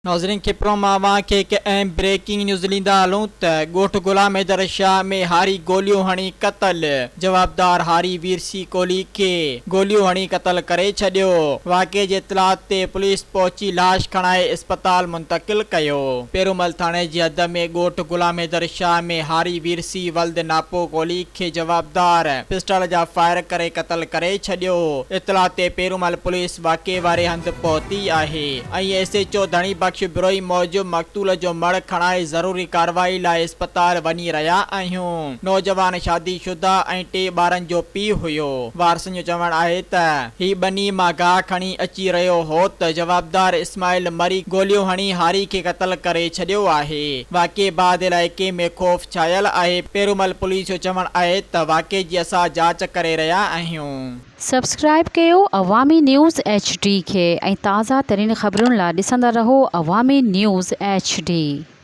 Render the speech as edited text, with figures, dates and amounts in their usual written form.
ناظرين کپرو مان اوهان کي هڪ اهم بريڪنگ نيوز ڏيندا هلون ته ڳوٺ غلام حيدر شاهه ۾ هاري گوليون هڻي قتل، جوابدار هاري ويرسي ڪولهي کي گوليون هڻي قتل ڪري ڇڏيو، واقعي جي اطلاع تي پوليس پهچي لاش کڻائي اسپتال منتقل ڪيو. پيرومل ٿاڻي جي حد ۾ ڳوٺ غلام حيدر شاهه ۾ هاري ويرسي ولد ناپو ڪولهي کي جوابدار پسٽل جا فائر ڪري قتل ڪري ڇڏيو، اطلاع تي پيرومل پوليس واقعي واري هنڌ پهتي آهي. ۽ S H O Dhani Bakhsh Brohi موجب مقتول جو مڙهه کڻائي ضروري ڪارروائي لاء اسپتال وڃي رهيا آهيون. نوجوان شادي شده ۽ ٽي ٻارن جو پيء هيو. وارثن جو چوڻ آهي ته هي ٻني مان گاهه کڻي اچي رهيو هو ته جوابدار اسماعيل مري گوليون هڻي هاري کي قتل ڪري ڇڏيو آهي. واقعي بعد علائقي ۾ خوف ڇانيل آهي. پيرومل پوليس جو چوڻ آهي ته واقعي جي اسان جاچ ڪري رهيا آهيون. سبسڪرائيب ڪيو عوامي نيوز ايڇ ڊي کي ۽ تازه ترين خبرن لا ڏسندا رهو عوامي نيوز ايڇ ڊي.